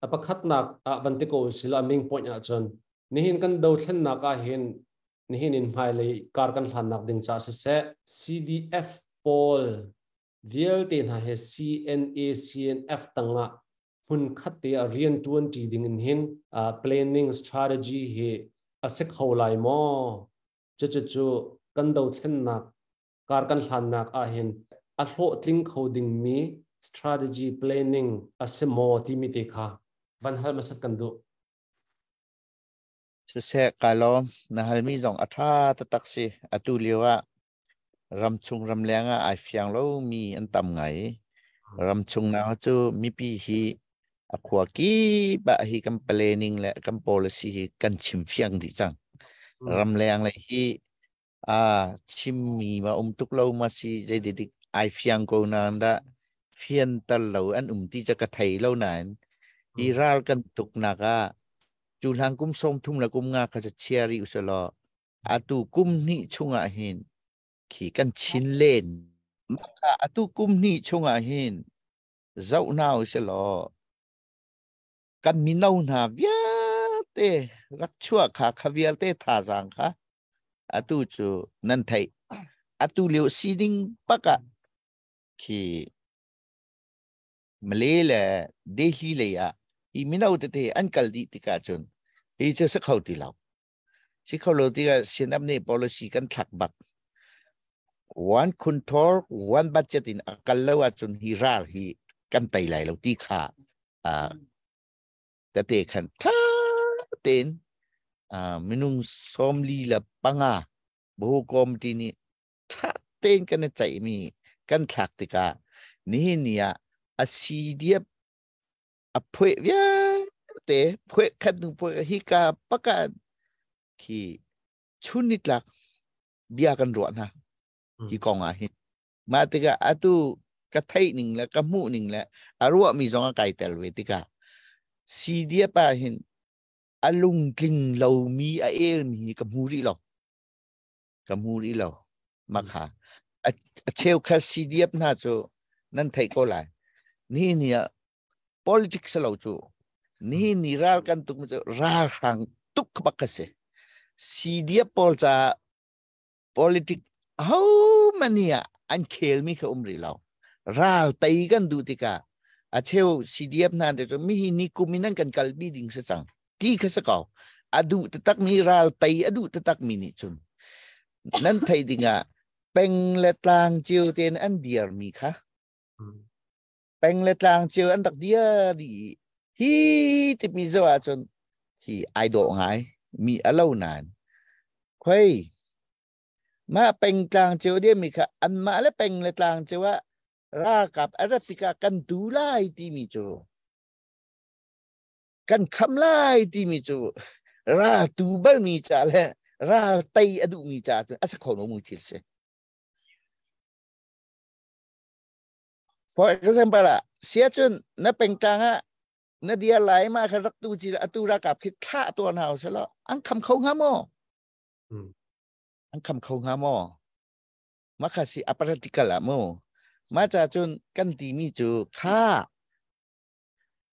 A pakhatnak ah van ti ko usila, a main point ahcun nihin kan dothlennak ah hin, nihin in hmailei kar kan hlannak ding caah siseh, CDF pawl vialte hna he CNA CNF tangah hmun khat te ah rian ṭuan ṭi ding in hin planning strategy hi a si kho lai maw? Cucu cu kan dothlennak kar kan hlannak ah hin a hlawhtling kho dingmi strategy planning a si maw timi te kha van hal hmasat kan duh. Siseh, kai lawm. Na halmi zong a ṭha taktak si. Atu lio ah ramchung ramleng ah ai fiang lomi an tam ngai. Ramchung na cu mipi hi a khua kip ah hi kan planning le kan policy hi kan chim fiang dih cang. Ramleng le hi a chimmi ma um tuk lo ma si, zei dik ai fiang ko nain dah fian tal lo an um ti ca ka thei lo. Nain hi ral kan tuk nak ah cu hlang kum 30 le kum nga kha chia rih usalaw, atu kum hnih chungah hin khi kan chin len. Maka atu kum hnih chungah hin zoh hna usalaw, kan mino hna vialte rak chuah kha, kha vialte thazaang kha atu cu nan theih. Atu lio sining pakah khi Malay le Delhi lei ah hi mino tete an kal dih tikah cun hi cu si kho ti lo. Si kho lo tikah CNF nih policy kan thlak bak, one control one budget in a kal lo ahcun hi ral hi kan tei lai lo ti kha tete khan tha tein minung 45 bu committee nih tha tein kan i ceihmi kan thlak tikah nihin ni ah a si diap a phueh vialte, phueh khat nu phueh hika paka khi chun nitlak bia kan ruah hna hi kong ah hin. Mah tikah atu ka theih ning le ka hmuh ning le a ruahmi zong a kai tel ve tikah CDF ah hin a lungtling lomi, a elmi hi ka hmu rih lo, ka hmu rih lo. Makha a cheukhat CDF hna cu nan theih ko lai. Nihin ni ah politics lo cu, nihin ni ral kan tuk cu ralhrang tuk bak ka si. CDF pawl caah politic ho mani ah an khelmi kha um rih lo. Ral tei kan duh tikah a cheu CDF hna te cu mi hi ni kum in an kan kalpi ding si cang ti kha si ko. A duh taktak mi, ral tei a duh taktak mi nih cun nan theih dingah peng le tlang cio tein an dir mi kha, peng le tlang cio an rak dir dih hi timi zo ahcun hi ai dawh ngai mi a lo. Nain khoi mah peng tlang cio dia mi kha anmah le peng le tlang cio ah ralkap a rat tikah kan tu lai timi cu, kan kham lai timi cu, ral tu balmi ca le ral tei a duhmi ca cun a si kho lo mu thil si. For example ah sia cun na pengtlang ah na dia lai ma kha rak tu chi atu rakap khi thlah tuan hau selo, an kham kho hnga maw? An kham kho hnga maw? Ma kha si a practical ah mu. Ma cha cun kan ti mi cu kha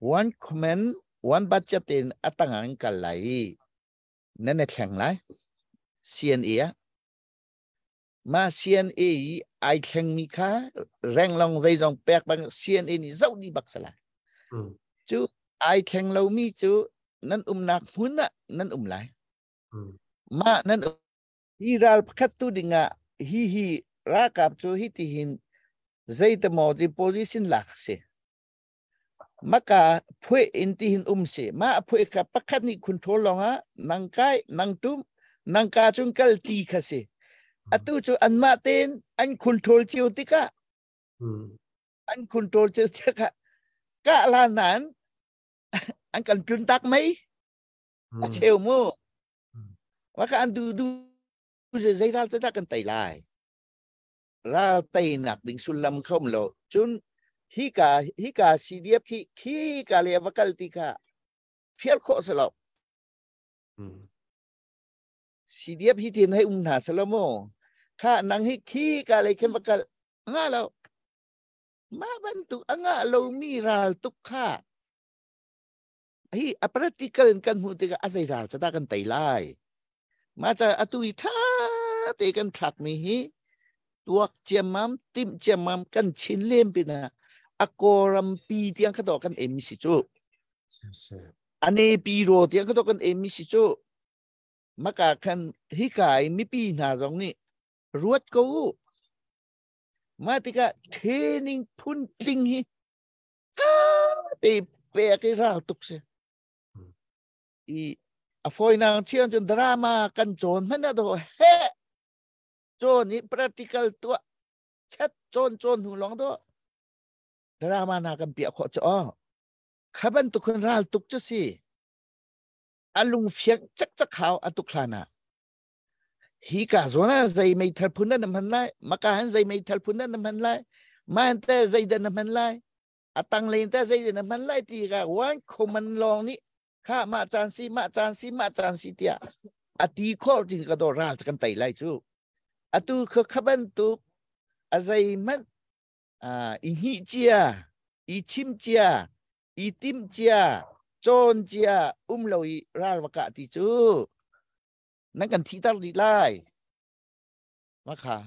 one command one budget in atang an kal lai i nan i thleng lai CNA ah. Ma CNA i ai thlengmi kha renglong zeizong pek bang CNA nih zoh dih bak sala. Cu ai thleng lomi cu nan umnak hmun ah nan um lai. Ma nan hi ral pakhat tu dingah hi hi ralkap cu hi ti hin zeitemaw ti position lak si. Maka phuai in ti hin um si. Ma phuai kha pakhat nih control lawng ah nang kai nang tum nang ka cun kal ti kha si. Atu cu anmah tein an control cio tikah, an control cio tikah ka la nan an kan tlun tak mei a cheu mu. Maka an du du zei ral te dah kan tei lai? Ral teinak ding sullam kha um lo. Cun hika hika CDF khi khi ka le va kal ti kha fial khawh si lo. CDF hi tin hei um hna selo mu, kha nang hi khi ka le khin va kal nga lo. Ma bantuk anga lo mi ral tuk kha. Hi a practical in kan hmuh tikah a zei ral ca dah kan tei lai. Ma ca atu i ṭha te kan thlakmi hi tuak ciammam, timh ciammam kan chin lem pinah a kawlram pi tiang kha dawh kan em si cu. Ane pi ro tiang kha dawh kan em si cu. Maka khan hika i mipi hna zong nih ruat ko u. Mah tikah training phun tling hi te pek i ral tuk si. I a fawinak chiang cun drama kan cawn hmanh ah do he cawn i practical tuah chat cawn cawn hnu lawng do drama na kan piah khawh cu aw kha bantuk khan ral tuk cu si a lung fiang cak cak hau a tuk hlan ah hi ka zawn ah zei meithal phun na hman lai maka han zei meithal phun na hman lai man te zei dan na hman lai a tang len te zei dan na hman lai ti ka wan khoman long nih kha mah caan si mah caan si mah caan si tiah a ti khawh tin ka do ral kan tei lai cu atu kha kha bantuk a zei hmanh i hnih cia i chim cia i tim cia cawn cia um lo i ral va kah ti cu nan kan thihter dih lai makha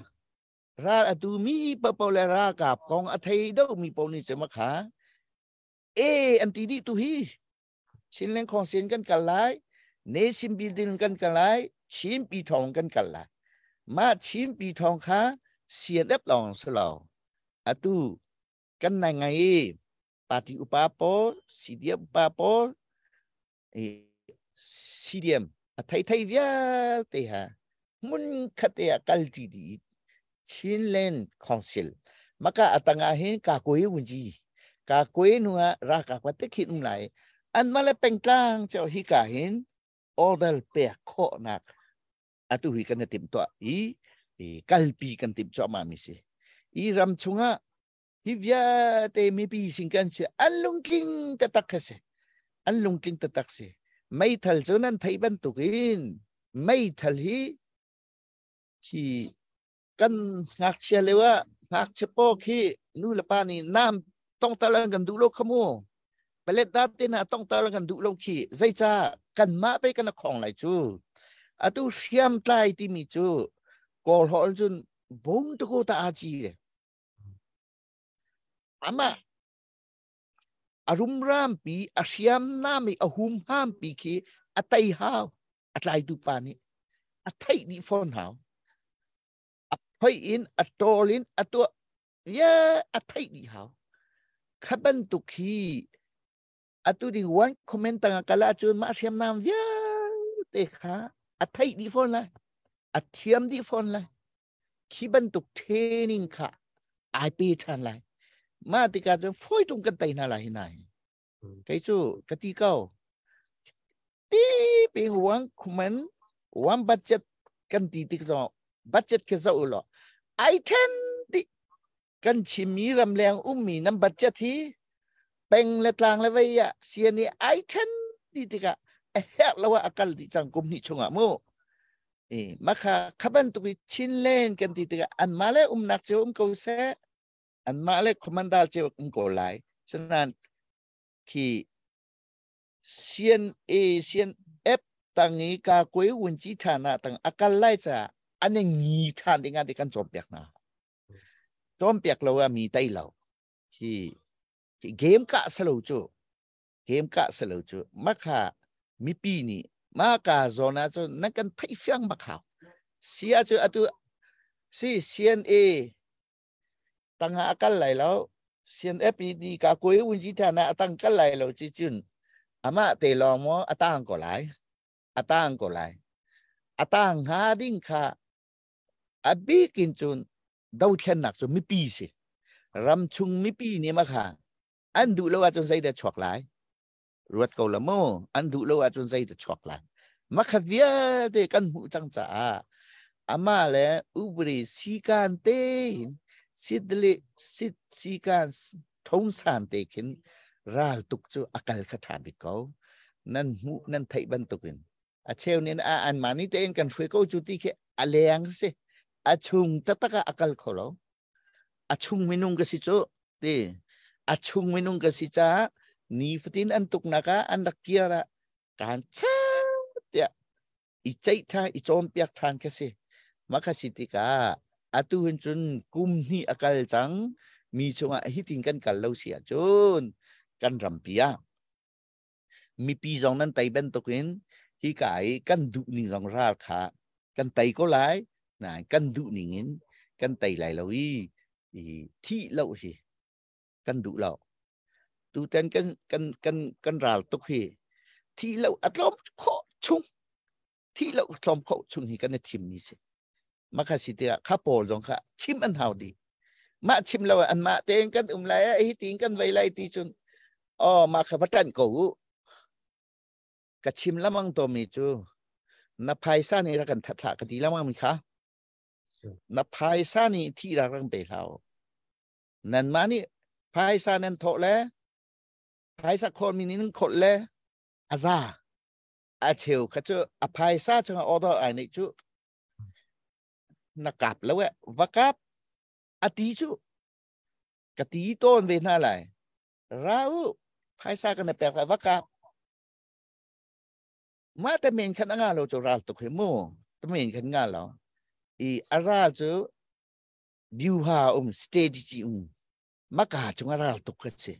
ral atu mi papo le ralkap kong a thei do mi po nih cu makha e an ti dih tu hi Chinland Council kan kal lai Nation building kan kal lai Chin pi thong kan kal lai mah Chin pi thong kha CNF lawng si lo atu kan nai ngai party upa pawl CDF upa pawl CDM a thei thei vialte ha hmun khat te ah kal ti di Chinland Council maka atanga hin ka koi wunji ka koi nu ah raka kwa te khin um lai an male pengtlang cheu hi ka hin order pek khawh nak atu hi kan tim to i kalpi kan tim cho ma mi si i ram chungah hi vialte mipi sin kan si an lungtling taktak kha si an lungtling taktak si meithal cu nan theih bantukin meithal hi hi kan ngakchia leo ah ngakchia paw khi nu le pa nih nam tongtal an kan duh lo kha mu palet da te na tongtal an kan duh lo khi zeica kan mah pe kan khong lai cu atu hriam tlai timi cu kawl hol cun bung tu ko ta a chi le Amah a rumrampi a hriamnam i a humhampi khi a tei hau a tlaitu pa nih a theih dih fawn hau a phoih in a ṭawl in a tuah ye a theih dih hau kha bantuk hi atu ding one comment tang a kal ahcun mah hriamnam vialte kha a theih dih fawn lai a thiam dih fawn lai khi bantuk training kha ai pe ṭhan lai mah tikah cun fawi tung kan tei hna lai hi nai kei cu ka ti ko ti ping wang khuman wang budget kan ti tik zong budget khi zoh law ai then di kan chimmi ramleng ummi nan budget hi peng le tlang le vei ah sian i ai then ti tikah a herh lo ah a kal dih cang kum hnih chungah mu i makha kha bantuk i Chinland kan ti tikah anmah le umnak cio um ko seh anmah le commander cio um ko lai sanan khi CNA CNF tang i ka koi wun chi thana tang akal lai cha an ngi than ding ah kan cawnpiak hna cawnpiak lo ah mi tei lo khi game kah salo cu game kah salo cu makha mipi nih ma ka zawn ah cun nan kan theih fiang bak hau si ah cu atu si CNA tangah a kal lai lo CNFPD ka koi unji tha na atang kal lai lo chi cun ama te lawng mo atang ko lai atang ko lai atang hnga ding kha a bik in cun dothlennak cu mipi si ramchung mipi nih ma kha an duh lo ahcun zei dah chuak lai ruat ko la mu an duh lo ahcun zei dah chuak lai makha vialte kan hmuh cang caah ama le ubri sikan te in sidli sit sikan thongsan te khin ral tuk cu akal kha tha bik ko nan hmuh nan theih bantukin a cheu nin a an mani tein kan hruai ko cu ti khi a leng si a chung taktak ah a kal kho lo a chung minung ka si cu ti a chung minung ka si caah Ni fatin an tuknak ah an rak kiar ah kan tiah i ceih than i cawnpiak than kha si. Mah kha si tikah atu hin cun kum hnih a kal cang mi chungah hitin kan kal lo si ahcun kan rampi ah mipi zong nan tei bantukin hi ka i kan duh ning zong ral kha kan tei ko lai nain kan duh ning in kan tei lai lo i i thih lo hi kan duh lo. Tutan kan kan kan kan ral tuk hi thih lo a tlawm khawh chung thih lo tlawm khawh chung hi kan i thim mi si. Makha si tikah kha pawl zong kha chim an hau dih. Mah chim lo an mah tein kan um lai hi tiin kan vei lai ti cun oh mah kha va ṭanh ko u. Ka chim lamang to mi cu na phaisa nih rak kan that hlah ka ti lamang mi kha. Na phaisa nih thi rak rak pe hlah u. Nanmah nih phaisa nan thawh le phaisa khawlmi nih nan khawlh le a za. A cheu kha cu a phaisa chungah order ai neih cu na kap lo eh va kap a ti cu ka ti tawn ve hna lai ra u phaisa kan na pek lai va kap mah te men khan a nga lo cu ral tuk hi mu te men khan nga lo i a ral cu biuha um strategy um maka chung a ral tuk kha si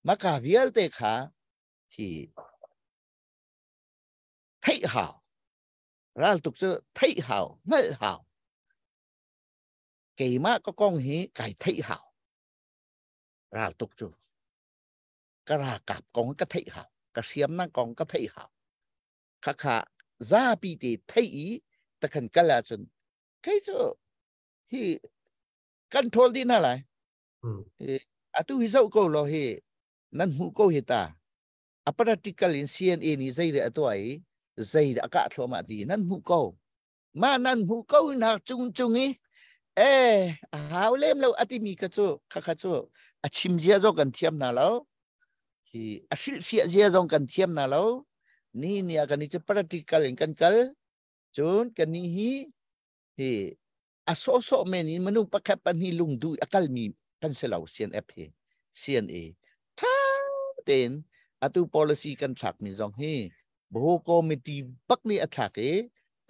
maka vialte kha hi theih hau ral tuk cu theih hau hngalh hau keimah ka kong hi kai theih hau ral tuk cu ka ralkap kong ka theih hau ka hriamnak kong ka theih hau khakha zapi te theih i takhan kal ahcun kei cu hi kan thawl dih hna lai. Atu hi zoh ko law hi nan hmuh ko hi ta a practical in CNA nih zei le a tuah i zei a kah thluahmah ti nan hmuh ko. Mah nan hmuh ko nak cung cung i eh a hau lem lo a timi kha cu kha kha cu a chim zia zong kan thiam hna lo hi a hrilhfiah zia zong kan thiam hna lo ni ni ah kan i cu practical in kan kal cun kan ni hi hi a sawhsawh men in minung pakhat pahnih lungduh a kalmi kan si lo CNF hi CNA tha tein atu policy kan thlakmi zong hi Boho committee bak nih a thlak i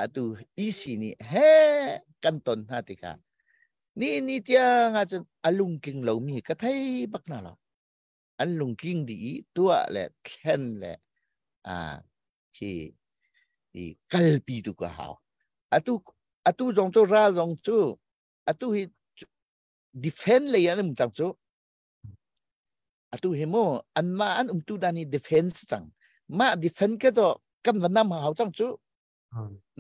atu EC nih he kan ton hna tikah ni ni tiang ahcun a lungtling lomi ka thei bak hna lo an lungtling dih i tuah le thlen le a hi i kalpi tu ka hau atu atu zong cu ral zong cu atu hi defend lei an um cang cu atu hi mu anmah an umtu dan hi defense cang mah defend ke to kan va nam hau cang cu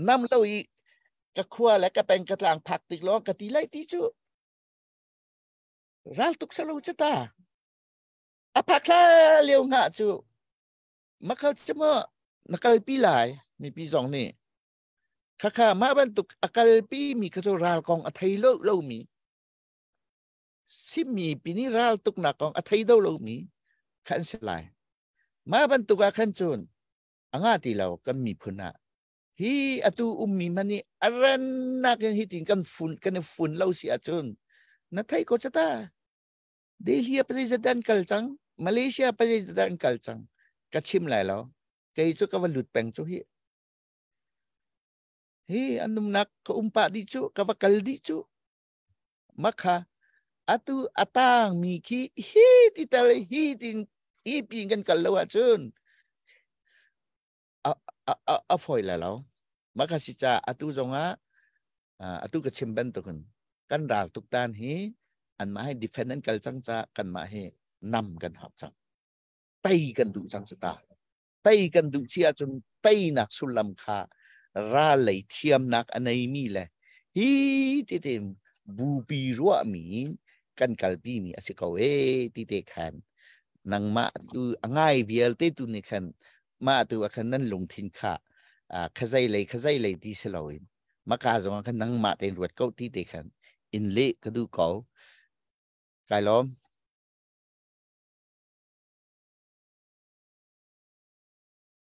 nam lo i ka khua le ka peng ka tlang phak tik lo ka ti lai ti cu ral tuk salo cha ta a phak thla leo nga cu Makhal cu maw na kalpi lai mipi zong nih khakha mah bantuk a kalpi mi kha cu ral kong a thei lo lomi simi pi nih ral tuknak kong a thei do lomi kha an si lai. Mah bantuk ah khan cun a nga ti lo kan miphun ah hi atu ummi hmanh nih a rannak in hitin kan fun kan i fun lo si ahcun na thei ko chata Delhi ah pazei an kal cang Malaysia pazei an kal cang ka chim lai lo kei cu ka va lut peng cu hi hi an umnak ka um pah dih cu ka va kal dih cu makha atu atang mi khi hi ti tal hi tin hi pin kan kal lo ahcun a a a foi lai lo maka si ca atu zongah atu ka chim bantukin kan ral tuk tan hi anmah hi defend an kal cang ca kanmah hi nam kan hau cang tei kan duh cang ta tei kan duh chi ahcun teinak sullam kha ral lei thiamnak a neimi le hi ti te bupi ruahmi kan kalpi mi a si ko e ti te khan nangmah tu a ngai vialte tu nih khan mah tu ah khan nan lungthin kha khazei lei khazei lei ti si loin maka zong ah khan nangmah tein ruat ko ti te khan in leh ka duh ko kai lawm.